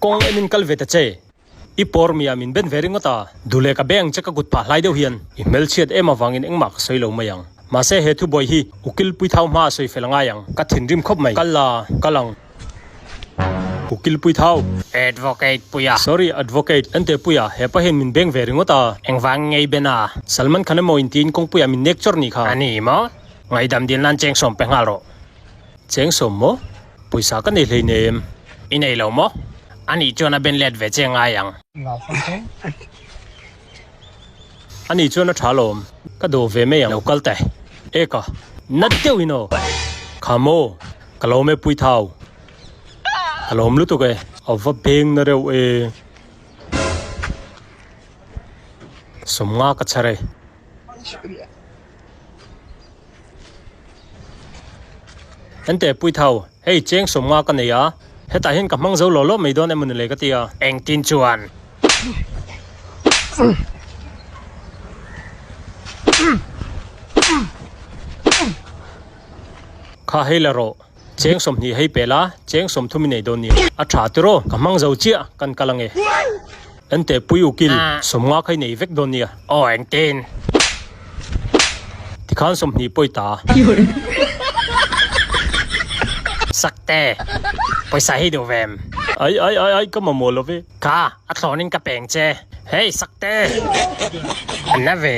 Kawng enin kal ve ta che. I pawr mia min ben ve ringawt a, duh leh ka beng che ka kut phah hlai deuh hian i hmelchhiat em avangin engmah ka sawi lo mai ang. Mahse he thubuai hi ukil puithau hma a sawi fel angai ang. Ka thinrim khawp mai. Kal la, kal ang. Ukil puithau. Advocate Puia. Sorry Advocate, Ente Puia, hepa hian min beng ve ringawt a. Engvang ngei ben a? Salman Khan emaw intiin kawngpuiah min nek chawr nih kha. A ni maw? Ngaidam dil nan cheng sawm pe nghal rawh. Cheng sawm maw? Pawisa ka nei hleinem. I nei lo maw? A nih chuan a ben let ve che ngai ang. A nih chuan a tha lawm. Ka dawh ve mai ang. Lo kal teh. Eka. Nat deuh in aw. Kha maw? Ka lawm e Puithau. Ka lawm lutuk e. A va beng na reuh e. Sawmnga ka chhar e. Ente Puithau, hei cheng sawmnga ka nei a, hetah hian ka hmang zo law law mai dawn emaw ni le ka ti a. Engtin chuan? Kha hei la rawh, cheng 20 hei pe la, cheng 30 i nei dawn nia. A tha tiraw, ka hmang zo chiah, kan kal ange. Ente pui ukil, 50 kha i nei vek dawn nia. Aw engtin? Tikhan 20 pawi ta. Sakte, pawisa hi duh vem. Ai ai ai ai ka mamawh lo ve. Kha, a thlawnin ka peng che. Hei Sakte! A na ve.